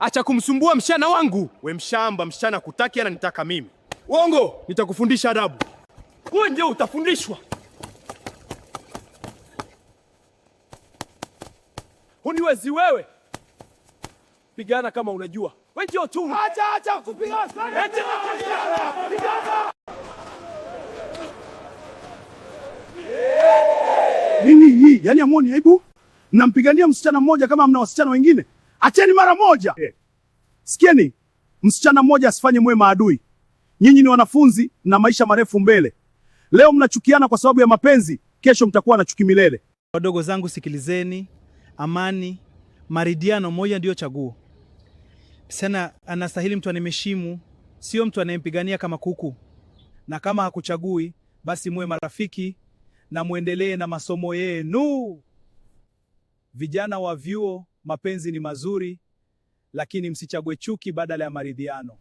Acha kumsumbua msichana wangu. We mshamba, msichana kutaki ananitaka mimi. Uongo! Nitakufundisha adabu. Wewe ndio utafundishwa. Huniwezi wewe. Pigana kama unajua. Wewe ndio tu. Acha, acha kupigana. Pigana. Nini hii? Yaani hamuoni aibu? Mnampigania msichana mmoja kama mna wasichana wengine? Acheni mara moja. Sikieni, msichana mmoja asifanye mwe maadui. Nyinyi ni wanafunzi na maisha marefu mbele. Leo mnachukiana kwa sababu ya mapenzi, kesho mtakuwa na chuki milele. Wadogo zangu sikilizeni, amani, maridhiano moja ndiyo chaguo. Msichana anastahili mtu anemheshimu, sio mtu anayempigania kama kuku. Na kama hakuchagui, basi muwe marafiki na muendelee na masomo yenu. Vijana wa vyuo, mapenzi ni mazuri, lakini msichague chuki badala ya maridhiano.